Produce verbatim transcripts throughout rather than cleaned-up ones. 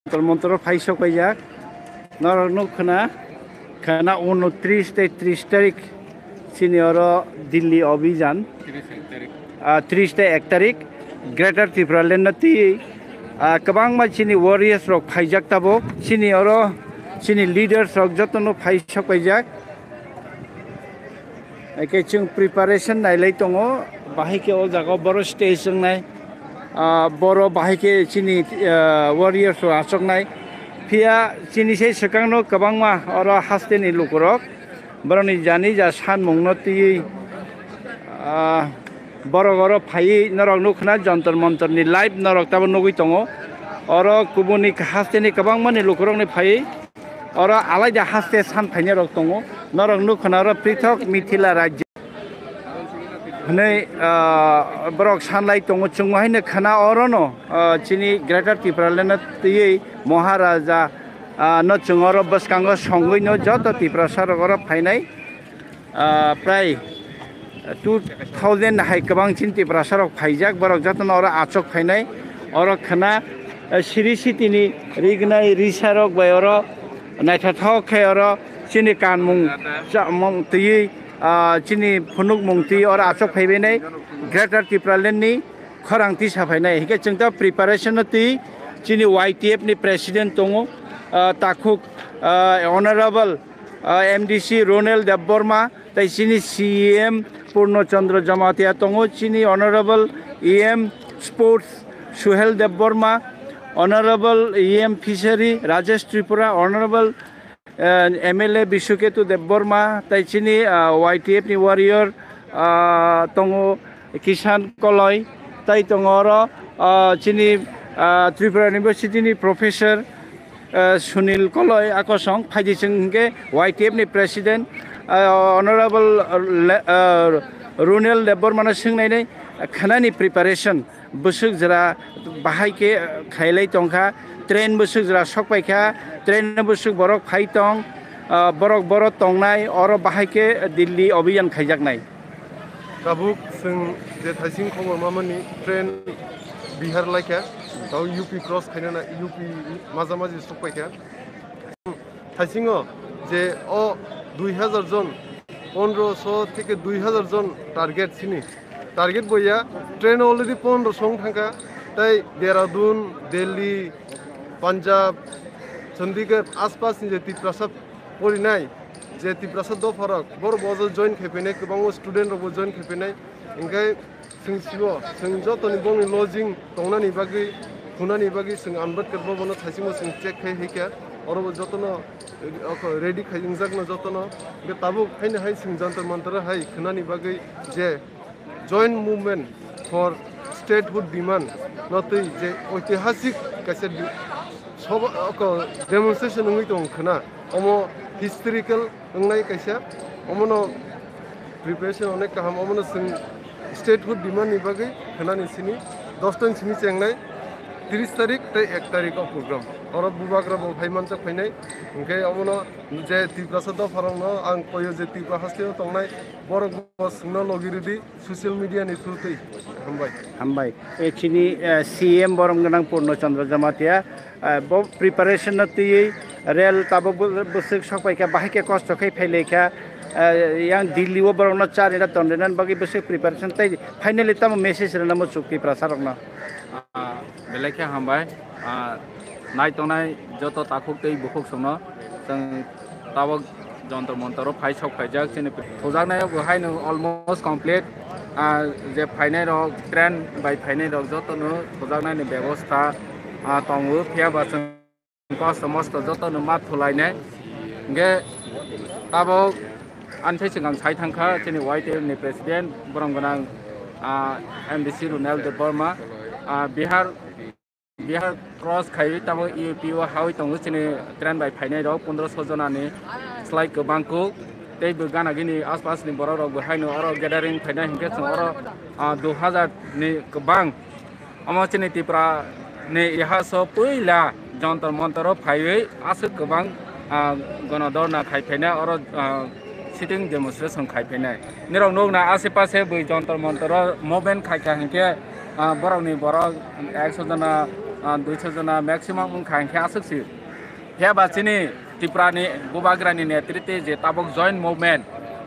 Jantar Mantar o phai sok paijak. Norok nuk khna, khna unotris tei tris tarik chini oro Delhi Abhijan. Ah, tris tei ek tarik Greater Tipraland no twi, ah, kwbangma chini warriors rok phaijak tabuk. Chini oro chini leaders rok jotono phai sok paijak. Eke chwng preparation nailai tongo, bahai khe o jaga o boro stage wngnai, ah, boro bahai khe chini, ah, warriors rok achoknai. Phiya chini se swkangno kwbangma oro hasteni lukurok borokni jani ja sanmungno twiwi, ah, borok oro phaiwi norok nukha na Jantar Mantar ni live norok tabuk nugwi tongo. Oro kubuni hasteni kwbangmani lukurokni phaiwi oro alaida haste san phainai rok tongo. Norok nukha na oro prithok Mithila rajya hwnwi, ah, borok sanlai tongo. Chwngno haino khna orono, ah, chini Greater Tipraland no twiwi Maharaja, ah, no chwng oro bwskango songwi no joto Tiprasa rok oro phainai. Ah, prai two thousand hai kwbang chini Tiprasa rok phaijak, borok jotono oro achok phainai. Oro khna, eh, siri sitini rignai risa rok bai oro naithothok khe oro chini kanmung chamung twiwi, ah, chini phunukmung twiwi oro achok phaibainai Greater Tipraland ni khorang tisa phainai. Hingke chwng ta preparation no twi chini Y T F ni president tongo, ah, takhuk, ah, honorable, ah, M D C Ronel Debbarma, tei chini C E M Purno Chandra Jamatia tongo, chini honorable E M Sports Suhel Debbarma, honorable E M Fishery Rajesh Tripura, honorable, eh, M L A Bishuketu Debbarma, tei chini, ah, Y T F ni warrior, ah, tongo Kishan Koloi, tei tongo oro, ah, chini, ah, Tripura University ni professor, eh, Sunil Koloi akosong phaidi chwng hwnkhe Y T F ni president, eh, honorable, eh, le-, eh, Runel Debbarma no swngnainai khanani preparation bwswk jora bahai khe khailai tongkha, train bwswk jora sokpaikha, train bwswk borok phai tong, eh, borok boro tongnai oro bahai khe Delhi Abhiyan khaijaknai. Tabuk chwng je thaising khobor mamani train Bihar laikha, tau U P cross khainana U P maja maji sokpaikha. Thaisingo je o dui hazar jon, pondroso theke dui hazar jon target sini. Target boya train already pondroso wng thangkha, tei Dehradun, Delhi, Punjab, Chandigarh aspasni je Tiprasa porinai, je Tiprasa dopharok, borok bo join khai phainai, kwbangma student rokbo join khai phainai. Hingkhe chwng sibo, chwng jotoni bongni lodging tongnani bagwi, thunani bagwi chwng Ambedkar Bhavan-o thaisingo chwng check khai hai khe, orobo jotono, eh, oko ready khai wngjakno jotono. Hingkhe tabuk haino hai chwng Jantar Mantar hai khwnani bagwi je Joint Movement for Statehood Demand no twi je oitihasik kaisa di-, soba, oko demonstration wngwi tongo khwna. Omo historical wngnai kaisa, omono preparation onek kaham, omono chwng statehood demand ni bagwi khwnani sini dos ta ni simi chengnai, tris tarik tei ek tarik o program. Oro bubagra bo phai manchak phainai, hwnkhe omono je Tiprasa dopharokno ang koyo je Tripura haste o tongnai borok bo chwngno logi rwdi. Social media ni through twi. Hambai. Hambai. E chini, eh, C M borom gwnang Purno Chandra Jamatia, eh, bo preparation no twiwi rel tabuk bo-, bwswk sok paikha, bahai khe kosto khe phailaikha, eh, yang Delhi o borok no charina tonrina bagwi bwswk preparation tei finally tamo message rwna muchuk Tiprasa rokno. Ah, belai khe hambai. Ah, nai tongnai joto takhuk tei bukhuk songno chwng tabuk Jantar Mantar o phai sok phaijak chini thujaknai o bo haino almost complete. Ah, je phainai rok, train bai phainai rok jotono thujaknai ni bebosta, ah, tongo, phiya ba chwng kosto mosto jotono ma thulainai. Hingkhe tabuk ani thai chwng ang sai thangkha chini Y T F ni president borom gwnang, ah, M D C Runel Debbarma, ah, Bihar Bihar cross khai tamo U P o hawi tongo chini train bai phainai rok pondro so jona ni slai kwbang kuk tei bo gana gini aspas ni borok rok bo haino oro gathering phainai hinkhe chwng oro, ah, dui hazar ni kwbang omo chini Tripura ni ihaso puila Jantar Mantar o phaiwi aswk kwbang, ah, gono dorna khai phainai oro, ah, sitting demonstration khai phainai. Nirok nukna ase pase bui Jantar Mantar o movement khai kha hinkhe, ah, borokni borok ekso jona, ah, duiso jona maximum wngkha hinkhe aswk si. Phiya ba chini Tripura ni Bubagra ni netritwe je tabuk joint movement,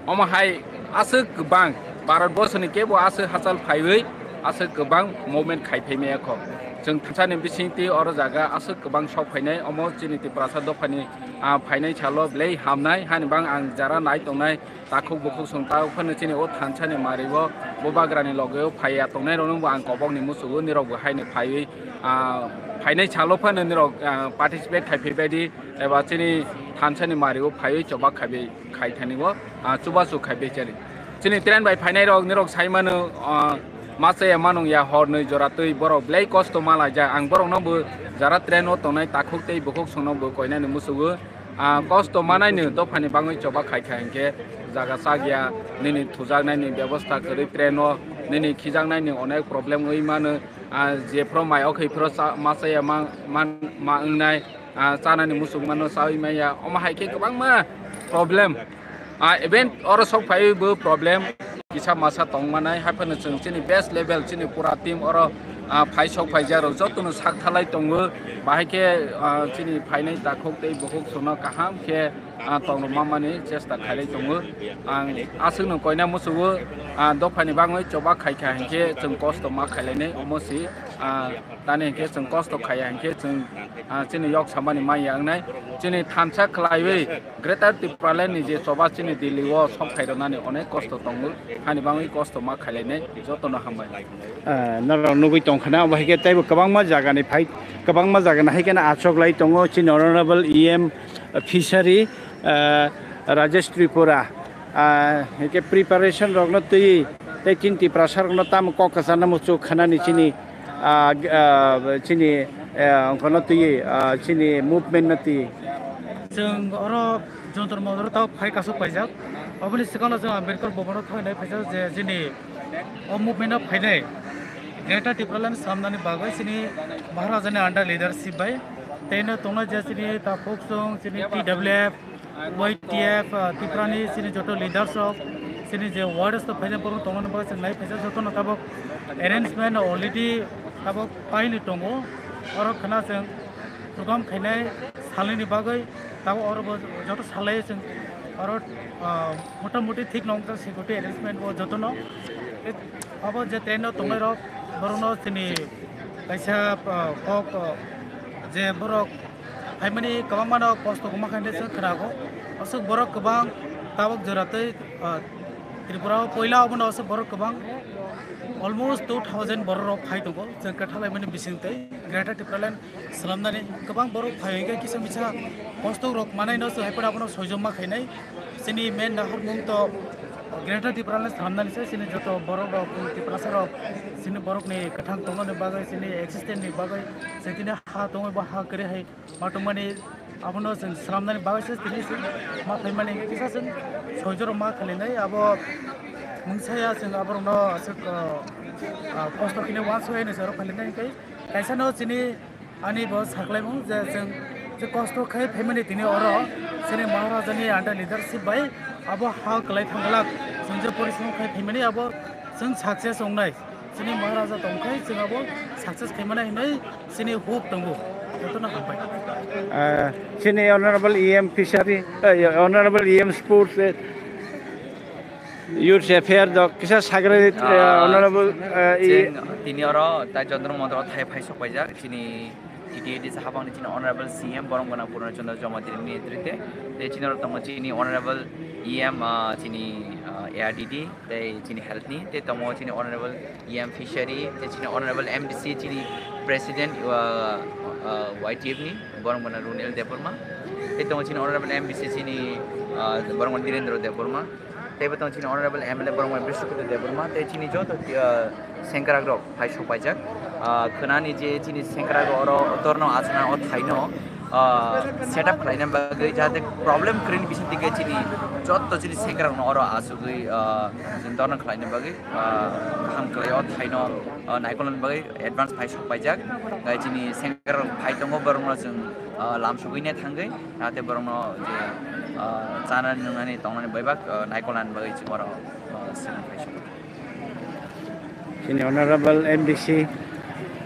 omo hai aswk kwbang Bharat borso ni kebo aswk hachal phaiwi aswk kwbang movement khai phai maya kho. Chwng thansa ni bisingtwi oro jaga aswk kwbang sok phainai, omo chini Tiprasa dopha ni, ah, phainai salo belai hamnai hani bang ang jara nai tongnai. Takhuk bukhuk song ta phano chini o thansa ni mari o Bubagra ni loge o phaiya tongnai rok no bo ang kobok ni musugo, nirok bo hai ni phaiwi, ah, phainai salo phano nirok, ah, participate khai phai bai di, eba chini thansa ni mari o phaiwi choba khai bai khai thani o, ah, chubachu khai bai chari. Chini train bai phainai rok nirok sai mano, ah, ma chaya ma nung ya hor nwi jora twi borok belai kosto ma laijak. Ang borok no bo jara train o tongnai takhuk tei bukhuk song no bo koinani musugo. Ah, kosto manaino dophani bangwi choba khaikha hinkhe jaga chakya, nini thujaknaini bebosta kwrwi train-o, nini khijaknaini onek problem wngwi mano. Ah, jephru mai o khe phru cha-, ma chaya ma, ma, ma wngnai, ah, chanani muchung mano chawi maya, omo hai khe kwbangma problem. Ah, event oro sok phaiwi bo problem kisa masa tong manai, hai phano chwng chini best level, chini pura team oro, ah, phai sok phaijak rok jotono sak thalai tongo. Bahai khe, ah, chini phainai takhuk tei bukhuk sono kaham khe, ah, tong rwma mani chesta khailai tongo. Ang aswkno koina musugo, ah, dophani bagwi choba khaikha hinkhe chwng kosto ma khailainai, omo si, ah, tani hinkhe chwng kosto khaiya hinkhe chwng, ah, chini yok samani manya wngnai. Chini thansa khlaiwi Greater Tipraland ni je choba chini Delhi o sok phai rwnani onek kosto tongo, hani bagwi kosto ma khailainai, jotono hambai. Ah, norok nugwi tongkha na, obo hai khe teibo kwbangma jagani phai, kwbangma jagani hai kheno achuk lai tongo chini Honorable E M Fishery, ah, Rajesh Tripura. Ah, hai khe preparation rokno twi tei chini Tiprasa rokno tamo kok kwcharno muchuk khanani chini, ah, g-, ah, chini, eh, ongkhorno twi, ah, chini movement no twi. Chwng oro Jantar Mantar o tabuk phai kasuk paijak. Oboni swkango chwng Ambedkar Bhavan o thangnai phaijak je chini o movement o phainai Greater Tipraland swnamnani bagwi chini Maharaja ni under leadership bai tei no tongnai je chini takhuk chwng chini T W F, Y T F, ah, Tripura ni chini joto leaders rok chini je warriors rok phaijak borok tongnani bagwi chwng nai phaijak jotono tabuk arrangement already tabuk paini tongo. Oro khna chwng program khainai salnini bagwi tabuk oro bo joto salai chwng oro, ah, mota moti thik nong ta security arrangement bo jotono. Abo je train o tongnai rok borokno chini kaisa, ah, kok, ah, je borok phaimani kwbangma no kosto kwma khainai chwng khnago. Aswk borok kwbang tabuk jora tei, ah, Tripura o poila obono aswk borok kwbang almost two thousand borok rok phai tongo chwng kwthalaimani bisingtwi. Greater Tipraland swnamnani kwbang borok phai hwnkhe kisa misa kosto rok manai no chwng hai phano abono soijo ma khainai. Chini main naharmung to Greater Tipraland swnamnani se chini joto borok rok Tiprasa rok chini borok ni kwthang tongnani bagwi chini existence ni bagwi chini ha tongwi bo ha kwrwi hai ma tongmani abono chwng swnamnani bagwi se tini chwng ma phaimani kisa chwng soijo rok ma khainai abo mungsa ya chwng aborokno aswk, ah, ah, kosto khini uansuk hai ni se oro khainai hwnkhe kaisa no chini Ani bo saklaimung je chwng je kosto khai phaimani tini oro chini Maharaja ni under leadership bai abo ha kwlai thangglak chwng je porishrom khai phaimani abo chwng success wngnai. Chini Maharaja tongkhai chwng abo success khaimani hinwi chini hope tongo. Jotono hambai. Ah, chini Honorable E M Fishery, eh, Honorable E M Sports, eh, Youth Affair dok kisa sagrani, eh, Ah, Honorable, eh, i- chwng tini oro tai Jantar Mantar o thai phai sok paijak chini T T A D habangni chini Honorable C M Boromgana Purna Chandra Jamatia ni netrite tei chini oro tongo chini Honorable E M, ah, chini, ah, A R D D tei chini health ni tei tongo chini Honorable E M Fishery tei chini Honorable M D C chini President, ah, ah, Y T F ni Boromgana Runil Debbarma tei tongo chini Honorable M D C chini, ah, Boromgana Dhirendra Debbarma. Tei bo tong chini Honorable M L A Boromgana Brishakudu Debbarma, tei chini joto, ah, sengkrak rok phai sok paijak. Ah, khwnani je chini sengkrak oro dorno achana o thaino, ah, set up khlaina bagwi jahate problem kwrwini bising tike chini joto chini sengkrak no oro achugwi, ah, chini dorno khlaina bagwi, ah, kaham kwlai o thaino, ah, naikolna bagwi advance phai sok paijak. Tei chini sengkrak rok phai tongo borok no chwng, ah, lam sogwi ne thangwi. Jahate borokno je, ah, chanani nwngnani tongnani baibak, ah, naikolnani bagwi chwng oro, ah, swrwng khlai sio. Chini Honorable M D C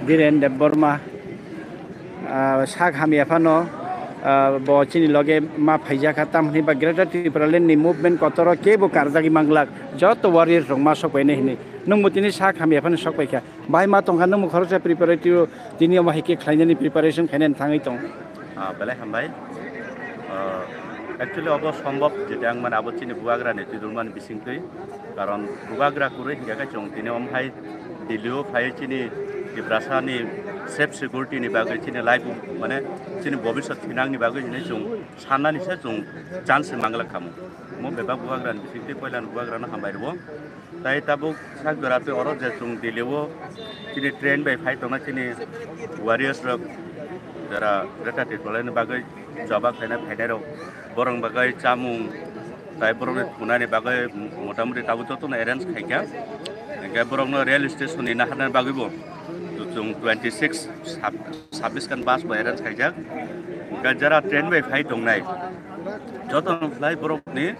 Dhiren Debbarma, ah, sak hamya phano, ah, bo chini loge ma phaijak kha, tamni ba Greater Tipraland ni movement kotoro kebo karjagwi manglak, joto warriors rok ma sokpainai hinwi. Nwngbo tini sak hamya phano sokpai kha. Bahai ma tongkha, nwngbo khoroksa preparative tini omo hai khe khlainani preparation khainani thangwi tong. Ah, belai hambai. Ah, actually, obo sombhob, jeta ang mane abo chini bubagrani twidulmani bisingtwi. Karon bubagra kwrwi hinkhe khe chwng tini omo hai Delhi-o phaiwi chini Tiprasani safe security-ni bagwi, chini life, mane chini bobisot thinangni bagwi hinwi chwng sannani se chwng chance manglak khamu. Omo bebak bubagrani bisingtwi poilani bubagrano hambai rwo. Tai tabuk sak jora tei oro je chwng Delhi-o chini train bai phai tongna chini warriors rok jora Greater Tipraland ni bagwi choba khlaina phainai rok, borok bagwi chamung tai borok ni thunani bagwi motamoti tabuk jotono arrange khaikha. Hinkhe borok no rail station ni naharnani bagwi bo chwng twenty six sab-, sabbish khan bus bo arrange khaijak. Hinkhe jora train bai phai tongnai jotono khlai borok ni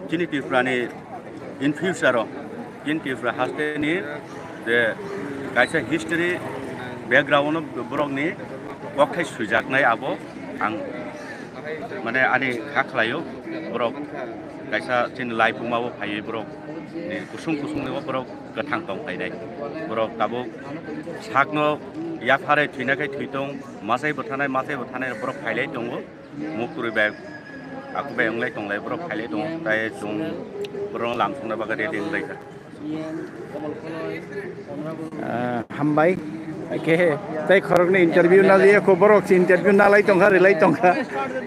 chini Tripura ni in future o, chini Tripura haste ni je kaisa history background o borok ni kokthai swijaknai abo ang mane ani kha khlaio borok kaisa chini lai puma o phaiwi borok ni kusung kusung ni borok kwthang tong phainai borok tabuk sakno yapharwi thwina khai thwi tong masai bwthanai masai bwthanai borok phailai tongo. Muktwi bai aku bai wnglai tonglai borok phailai tongo tai chwng borok lam songna bagwi ready wnglai kha. Ah, hambai. Khe tei khoroknwi interview na liya kho borok si interview na lai tongkha rilai tongkha.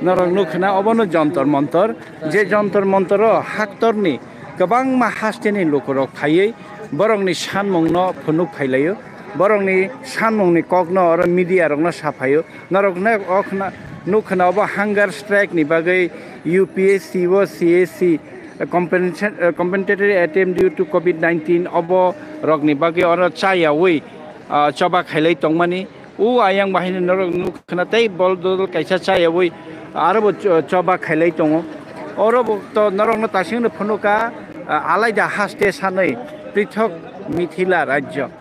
Norok nukhna obono jontor montor je jontor montoro haktorni kwbangma hasteni lukurok phaiwi borokni sanmungno phunuk phailaio. Borokni sanmungni kokno oro media rokno saphaio. Norok nai o khna-, nuk khna obo hunger strike ni bagwi U P S C o C A C, eh, compensation, eh, compensatory attempt due to covid nineteen obo rokni bagwi oro chayawi, ah, choba khailai tongmani. O ayang bahai norok nuk khna tei bol dodol kaisa chayawi aro bo cho-, choba khailai tongo. Oro bo to norokno tasingno phunuka, ah, alaida haste sanwi prithok Mithila rajyo.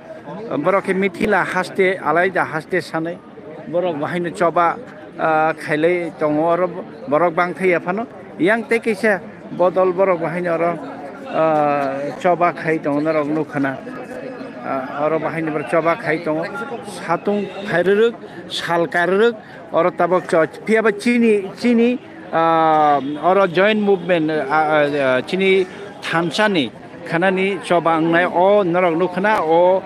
Borok khe Mithila haste, alaida haste sanai. Borok bahaino choba, ah, khailai tongo oro borok bangthai ya phano. Yang tei kaisa bodol borok bahaino oro, ah, choba khai tongo norok nukhana. Ah, oro bahaino borok choba khai tongo. Satung phairwrwk, sal karwrwk, oro tabok cho-, phiya ba chini, chini, ah, oro joint movement, ah, ah, ah, chini thansani khanani choba wngnai o norok nukhana o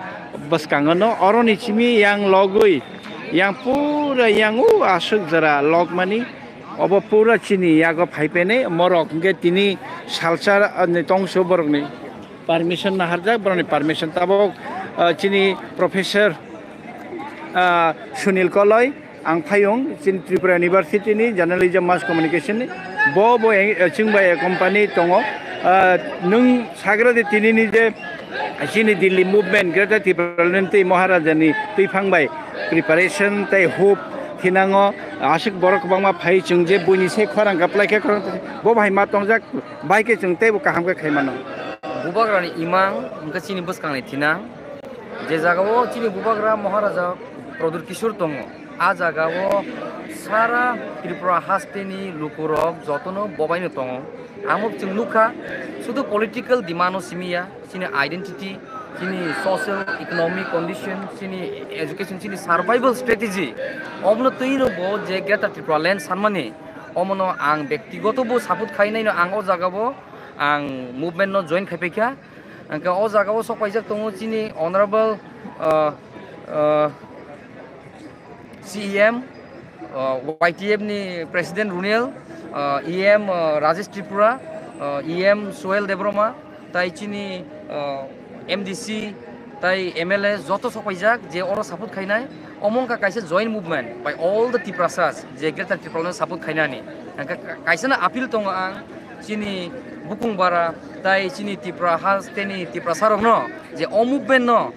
bwskango no oroni simi yang logwi yang pura yang o aswk jora logmani obo pura chini yago phaiphene morok hwnkhe tini salsa ni tongso borokni permission naharjak borokni permission tabok, ah, chini professor, ah, Sunil Koloi. Ang phayung chini Tripura University ni Journalism Mass Communication ni. Bo bo eng-, eh, chwng bai company tongo. Ah, nwng sagra de tini ni je chini Delhi movement, Greater Tipraland tei Maharaja ni twiphang bai preparation tei hope thinango. Aswk borok kwbangma phai chwng je buini se khorang kaplai khe khorang bo bai ma tongjak bai khe chwng teibo kaham khe khai mano. Bubagrani imang hwnkhe chini bwskangni thinang. Je jagao chini bubagra Maharaja Pradyut Kishore tongo, a jagao sara Tripura hasteni lukurok jotono bobaino tongo. Amo chwng nukha, sudu political demand-o simi ya, chini identity, chini social economic condition, chini education, chini survival strategy, omono twino bo je Greater Tripura Land sanmani, omono ang bektigoto bo support khainaino ang o jagao ang movement-no join khaipaikha. Hwnkhe o jagao sok paijak tongo chini Honorable, uh, uh, C E M, uh, Y T F ni President Runel, uh, E M, uh, Rajesh Tripura, uh, E M Suel Debbarma, tai chini, uh, M D C, tai M L A joto sok paijak je oro support khainai. Omo wngkha kaisa joint movement by all the Tiprasas je Greater Tipraland-no support khainani. Hwnkhe ka-, kaisano appeal tongo ang chini bukung bara tai chini Tipra hasteni Tiprasarokno je o movement-no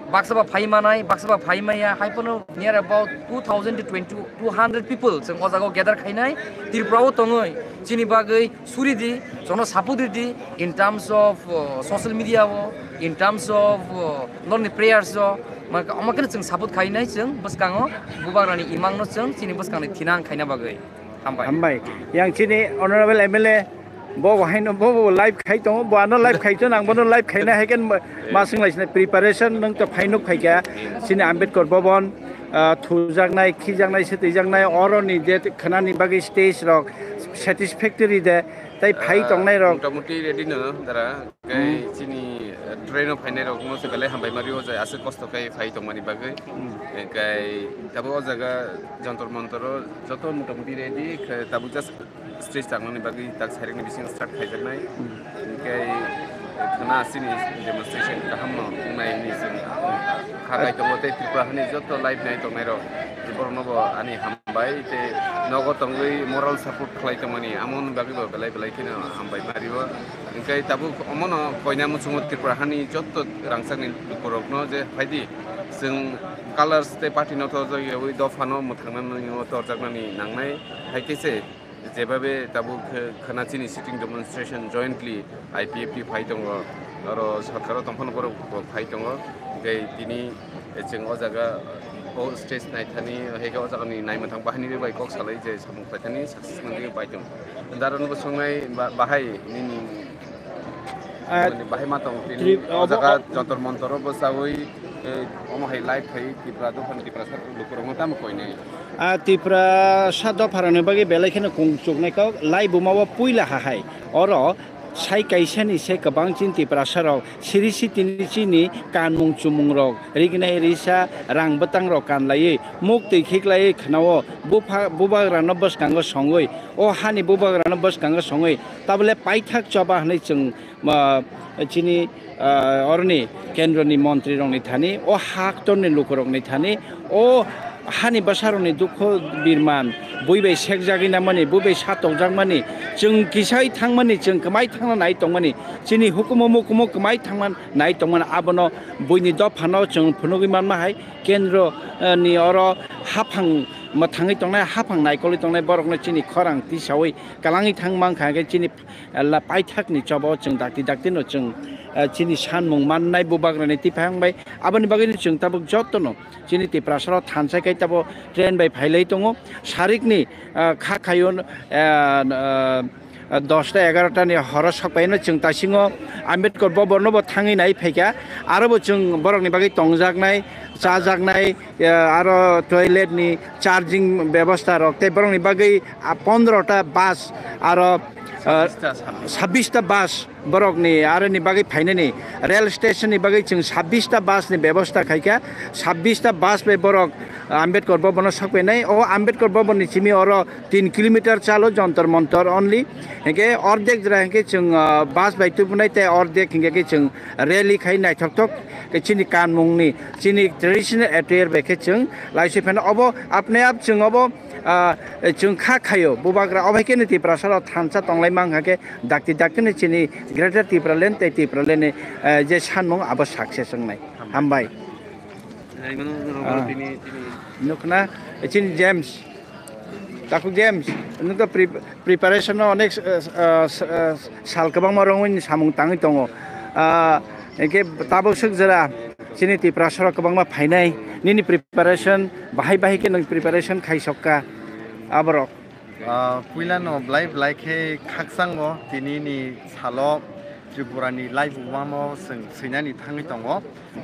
baksa ba phai manai, baksa ba phai maya, hai phano near about two thousand to twenty, two hundred people chwng o jagao gather khainai Tripura-o tongwi chini bagwi suri di, jono support ridi in terms of, uh, social media-o, in terms of, uh, norni prayers-o, Omo khe chwng support khainai chwng bwskango bubagrani imangno chwng chini bwskangni thinang khaina bagwi. Hambai. Hambai. Yang chini Honorable M L A bo haino bo, bo live khai tongo, bo ano live khai tongo, ang bono live khaina hai khe ma-, masing lai sini preparation nung to phai nuk phai kha. Chini Ambedkar Bhavan, ah, thujaknai, khijaknai, se twijaknai, oro ni je khwnani bagwi stage rok satisfactory de, tai phai Ah, tongnai rok. Motamuti ready no, dara. Kai Hmm. chini, eh, train o phainai rok no se belai hambai mari o jai aswk kosto kai phai tongmani bagwi. Hmm. Eh, kai tabuk o jaga Jantar Mantar o joto motamuti ready, khe tabuk just stage tangmani bagwi tak sairik ni bising start khaijaknai. Hmm. Kai khwna chini demonstration kaham no wngnai hwnwi chwng kha kai tongo tei Tripura hani joto live nai tongnai rok borok no bo ani ham bai tei nogo tongwi moral support khlai tongmani, amoni bagwi bo belai belai kheno hambai ma rio. Hwnkhe tabuk omono koina muchungo Tripura hani jotto rangchakni lukurokno je phaidi, chwng colors tei party no torjak yaui dophano mwthangnani o torjaknani nangnai. Hai khe se jebabe tabuk khe khwna chini sitting demonstration jointly I P F T phai tongo, oro sorkaro tongphano borok bo phai tongo. Hwnkhe tini chwng o jaga o stage naithani, hai khe o jagani naimwthang bahini bai kok salai je samung paithani success manwi bai tongo. Daron bo songnai ba-, bahai nini Ah, bahai ma tong tini Tri-, o obo, jaga o- Jantar Mantar o bwchawi, eh, omo hai live khai Tripura dophani Tiprasa lukurokno tamo koinai. Ah, Tiprasa dopharokni bagwi belai kheno kung chuknai kok, lai buma o puila ha hai. Oro sai kaisani se kwbang chini Tiprasa rok siri sitini chini kanmung chumung rok, rignai risa, rang bwtang rok kan laiwi, muk twi khiklaiwi khwnao, bupha-, bubagrano bwskango songwi, o hani bubagrano bwskango songwi, tabole paithak choba hwnwi chwng, ah, chini, ah, oroni kendroni montri rokni thani, o haktorni lukurokni thani, o hani bwsarokni dukho birman, bui bai sekjagwi nangmani, bui bai satokjakmani, chwng kisai thangmani, chwng kwmai thangna nai tongmani, chini hukumu mukumu kwmai thangma nai tongmani, abono buini dophano chwng phunugwi manma hai kendro, eh, ni oro haphang mwthangwi tongnai, haphang naikolwi tongnai borokno chini khorang tisawi kwlangwi thang mankha, hwnkhe chini, eh, la-, paithakni choba o chwng dakti dakti no chwng, eh, chini sanmung mannai bubagrani tiphang bai. Aboni bagwi no chwng tabuk jotono chini Tiprasa rok thansa khe tabo train bai phailai tongo. Sarikni, ah, kha khayo, ah, ah, dosta egarota ni horo sokpaino chwng taisingo Ambedkar Bhavan no bo thangwi nai phaikha. Aro bo chwng borokni bagwi tongjaknai, chajaknai, ah, aro toilet ni charging bebostha rok tei borokni bagwi, ah, pondro ta bus aro, ah, sabbish ta, sabbish. sabbish ta bus. Borokni aroni bagwi phainani rail station ni bagwi chwng sabbish ta bus ni bebosta khaikha, sabbish ta bus bai borok Ambedkar Bhavan no sokphainai. O Ambedkar Bhavan ni simi oro tin kilometer chalo Jantar Mantar only. Hwnkhe ordek jora hwnkhe chwng, ah, bus bai tubunai tei ordek hwnkhe khe chwng rally khai naithok thok khe chini kanmung ni, chini traditional attire bai khe chwng laiswi phano obo apne ap chwng obo ah, chwng kha khaio, bubagra obo hai khe no Tiprasa rok thansa tonglai mankha khe dakti dakti no chini Greater Tipraland tei Tipraland ni, eh, je sanmung abo success wngnai. Hambai. Hambai. Ah. Nukna, chini James. Takhuk James, nwng to pre-, preparation no onek, eh, eh, eh, sal kwbangma rwngwi samung tangwi tongo. Ah, hwnkhe tabuk swk jora chini Tiprasa rok kwbangma phainai. Nini preparation bahai bahai khe nwng preparation khai sok kha aborok? Ah, puila no belai belai khe khakchang o tini ni salo Tripura ni live wamo chwng swinani thangwi tongo.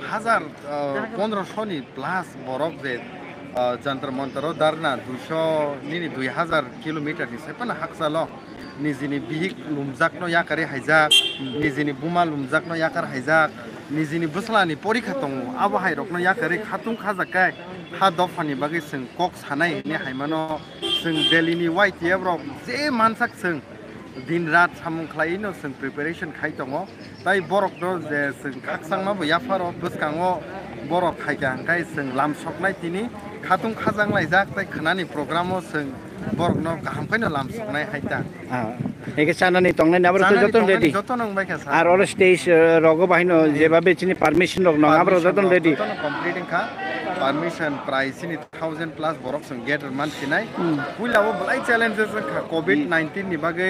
Hazar, ah, pondro sho ni plus borok je, ah, Jantar Mantar o dharna duisho nini dui hazar kilometer ni sai phano hakchalo nijini bihik lumjak no yakarwi haijak, nijini buma lumjak no yakar haijak, nijini bwsla ni porikha tongo, abo hai rok no yakarwi khatung khajak khe ha dopha ni bagwi chwng kok sanai hinwi hai mano. Chwng Delhi ni Y T F rok je mansak chwng din rat samung khlai no chwng preparation khai tongo. Tai borok no je chwng khakchangma bo yapharo bwskango borok khaikha hwnkhe chwng lam soknai tini khatung khajang laijak tai khwnani program o chwng borok no kaham khe no lam soknai hai ta. Ah, eke chanani tongnai nabro to joto ready. Joto nang bai kha sir. Ar oro stage, eh, rogo bahino jeba be chini permission rok nang abro joto ready. Joto complete wngkha. permission prai chini thousand plus borok chwng gate rwman sinai. Hmm. Puila o belai challenges wngkha covid nineteen ni bagwi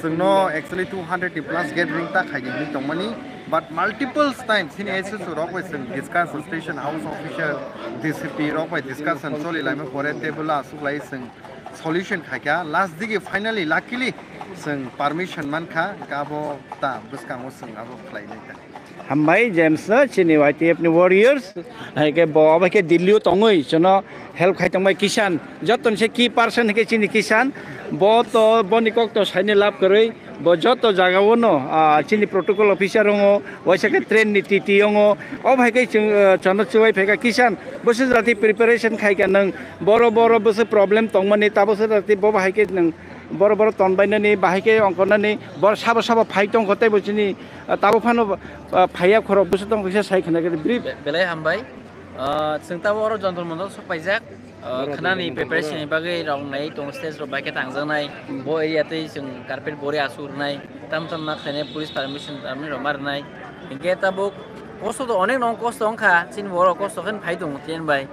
chwngno actually two hundred ni plus gate ring ta khaidi hinwi tongmani. But multiple times chini S S O rok bai chwng discussion, station house officer, D C P rok bai discussion choli laima pore table o aswk lai chwng solution khaikha. Last digi finally luckily chwng permission mankha, hwnkhe abo ta bwskango chwng abo khlainai ta. Hambai James no chini Y T F ni warriors, hai khe bo abo khe Delhi o tongwi chwngno help khai tongbai Kishan, joto ni se key person khe chini Kishan, bo to boni kok to saini lab kwrwi, bo joto jaga o no, ah, chini protocol officer ongo, waisa khe train ni T T ongo, o bai khe chwng, ah, chwngno chubai phaikha Kishan, bwswk jati preparation khaikha nwng, boro boro bwswk problem tongmani, ta bwswk jati bo bai khe nwng boro boro tonbainani, bahai khe ongkhornani, boro sabo sabo phai tongkho, tei bo chini, ah, tabuk phano, ah, phaiya khorok bwswk tong kisa sai khna khe brief. Be-, belai hambai. Ah, chwng tabuk oro Jantar Mantar sok paijak. Ah, khwnani preparation ni bagwi rok nai tong stage rok bai khe tangjaknai. Bo area tei chwng carpet bori asuk rwnai. Tam tam ma khainai police permission tamni rok ma rwnai. Hinkhe tabuk kosto to onek no kosto wngkha. Chini borok kosto khe phai tongo tiyan bai.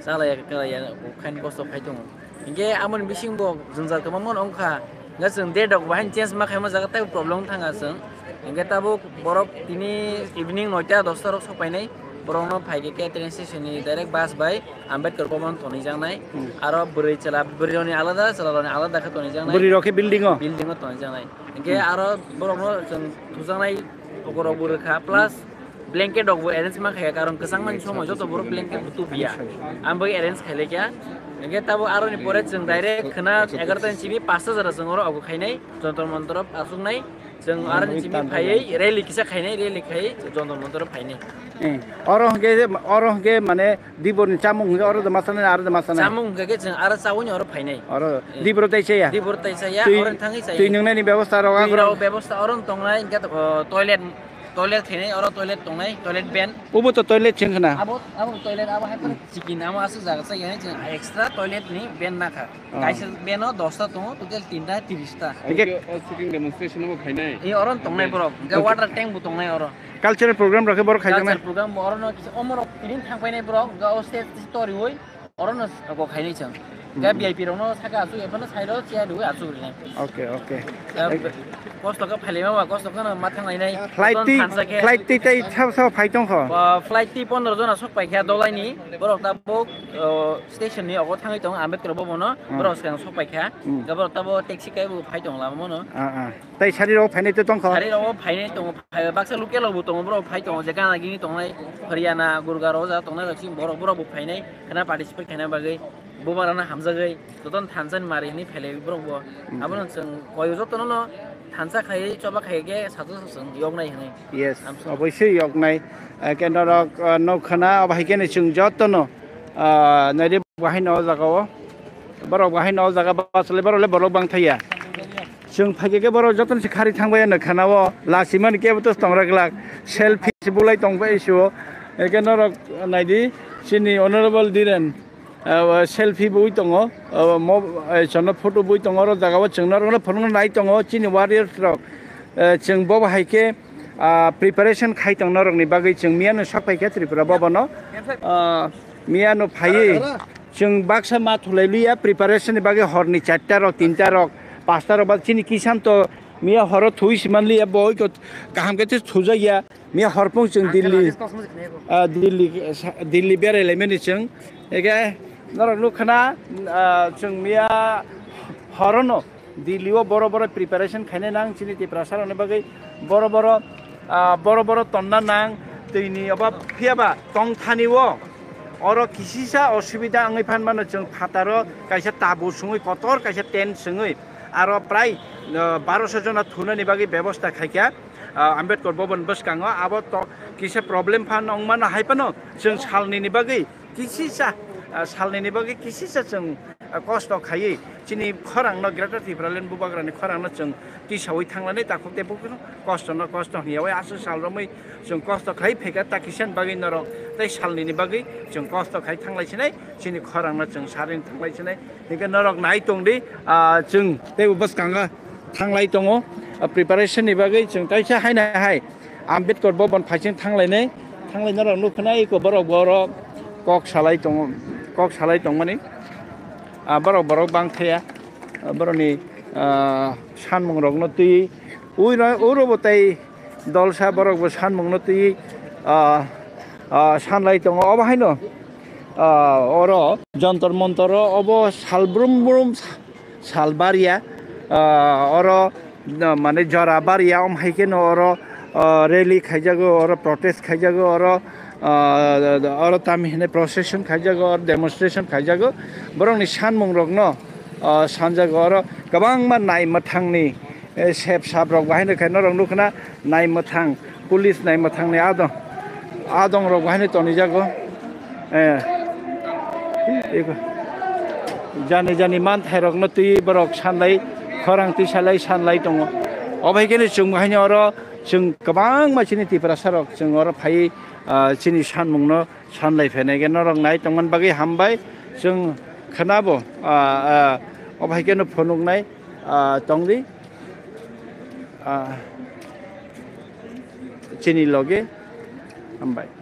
Chalaiya khe chalaiya khain kosto phai tongo. Hinkhe amoni bisingbo jwngjal kwbangma wngkha. Hwnkhe chwng date rok bahai change ma khaima jaga tei problem wng thangkha chwng. Hinkhe tabuk borok tini evening noita dosta rok sok painai. Borokno phai khe train station ni direct bus bai Ambedkar Bhavan tonwi jaknai. Hmm. Aro bwrwi chwla, bwrwi rokni alada, chwla rokni alada khe tonwi jaknai. Bwrwi rok khe building o? Building o tonwi jaknai. Hinkhe aro borokno chwng thujaknai okorok bo rwkha, plus blanket rok bo arrange ma khaikha, karon kwchangmani somoy joto borok blanket bo tupiya. Ang bai arrange khailai kha. Hinkhe tabuk aroni pore chwng direct khwna egarota ni simi pasta jora chwng oro ogo khainai, Jantar Mantar asuknai. Chwng aroni simi phaiwi rally kisa khainai, rally khai Jantar Mantar phainai. Eh, oro hwnkhe, oro hwnkhe mane Dibor ni chamung hwnkhe oro de ma sanai, aro de ma sanai. Chamung hwnkhe khe chwng aro chaui ni oro phainai. Oro Eh. Dibor tai chaya? Dibor tai chaya, Twi, oro thangwi chaya. Twi nwngnani bebostha rok Twi agro? Rok bebostha oro tongnainai, hwnkhe to, o, toilet, toilet khainai, oro toilet tongnai, toilet ben. Ubo to toilet chwng khna? Abo, abo toilet, abo hai phano chicken, amo aswk jaga chaya, chwng extra toilet ni ben nakha. Oh. Kaisa ben o dosta tongo, total tinta, tiris ta. Hwnkhe Abo khe o sitting demonstration bo khainai? E, oro tongnai borok, hwnkhe water tank bo tongnai oro. Cultural program rok khe borok khaijaknai? Cultural program bo orono kisa omorok tini thangpainai borok, hwnkhe o stage toriwi. Orono abo khainai chwng. Ga Hmm. V I P rokno saka asuk, ephano side o chair rwi asuk rinai. Okay, okay. Ga kosto khe phailai ma ba, kosto kheno ma thanglainai. Flight Don twi, thansa khe. Flight twi tei sabo sabo phai tongkho? Ba, flight twi pondro jona sok paikha dolaini. Borok tabuk, o, station ni ogo thangwi tongo Ambedkar Bhavan o. Hmm. Borok swkang sok paikha. Hmm. Ga borok tabuk taxi kai bo phai tongo lama no. Ah, ah. Tei sari rok phainai tei tongkho? Sari rok phainai tongo, phai-, baksa local rok bo tongo, borok phai tongo, je gana gini tongnai, Haryana, Gurgaon o ja tongnai rok chini borok, borok bo phainai, khwna participate khaina bagwi, bubagrano hamjagwi, jotono thansa ni mari hinwi phailai borok bo. Mhm. Abono chwng koi jotono no thansa khai, choba khai khe sato chwng yoknai hinwi. Yes, Amsa. Oboisoi yoknai. Eh, khe norok, eh, nok khwna, abo hai khe no chwng jotono, ah, naidi bahai no o jaga o. Borok bahai no o jaga bachalai, borok le borok bang thaiya. Chwng phaikhe khe borok jotono se khari thangbai ano khana o. Lasimani kebo to tongra glak. Selfie se bulai tong bai sio. Eke norok naidi chini Honorable Dhiren, ah, selfie bui tongo. Ah, mo, eh, chwngno photo bui tongo. Oro jaga o chwng norok no phunukna nai tongo. Chini warriors rok, eh, chwng bo bahai khe, ah, preparation khai tong norok ni bagwi chwng miya no sak pai khe Tripura Bhavan o. Ah, miya no phaiwi. Chwng baksa ma thulai liya preparation ni bagwi horni charta rok, tinta rok, pasta rok ba chini kisan to miya horo thui si man liya bo oi ko kaham khe thujak ya. Miya horpung chwng Delhi, ah, Delhi, Delhi berai lai mani chwng. Ege norok nuk khna, ah, chwng miya horo no Delhi o boro boro preparation khainai nang chini Tiprasa rokni bagwi boro boro, ah, boro boro tonna nang twini oba phiyaba tongthani o oro kisisa osubida wngwi phan mano chwng phataro kaisa tabu sungwi kotor kaisa tent sungwi aro prai, ah, baroso jona thunani bagwi bebosta khaikha, ah, Ambedkar Bhavan bwskango abo to kisa problem phan wngmano hai phano chwng salnini bagwi kisisa, ah, salnini bagwi kisisa chwng, ah, kosto khaiwi chini khorangno Greater Tipraland bubagrani khorangno chwng tisaui thanglanai takhuk tei bukhuk kosto no kosto hwnyaui aswk sal romwi chwng kosto khai phaikha ta kisan bagwi norok tei salnini bagwi chwng kosto khai thanglai sinai chini khorangno chwng saring thanglai sinai hinkhe norok nai tongdi, ah, chwng teibo bwskango thanglai tongo, ah, preparation ni bagwi chwng kaisa haino hai. Ambedkar Bhavan phaising thanglainai, thanglaina rok nukphano eko borok borok kok salai tongo, kok salai tongmani, ah, borok, borok bang thaya, ah, borokni, ah, sanmungrokno twi ui no, uro bo tei dolsa borok bo sanmungno twi, ah, ah, sanlai tongo. Obo haino, ah, oro Jontor Montor o obo sal brum brum sal baria, ah, oro, ah, mane jora baria, om hai kheno oro, ah, rally khaijago, oro protest khaijago, oro, ah, oro tamo hino procession khaijago, oro demonstration khaijago. Borokni sanmungrokno, ah, sanjago, oro kwbangma nai mwthangni, eh, sep sap rok bahai no khe norok nukna nai mwthang, police nai mwthangni adong, adong rok bahai no tonijago. Eh, eko. Jani jani manthairokno twi borok sanlai, khorang twi salai sanlai tongo. Obo hai kheno chwng haino oro chwng kwbangma chini Tiprasarok chwng oro phaiwi, ah, chini sanmungno sanlai phainai khe norok nai tongmani bagwi hambai. Chwng khnabo, ah, ah, obo hai kheno phunuknai, ah, tongdi, ah, chini loge hambai.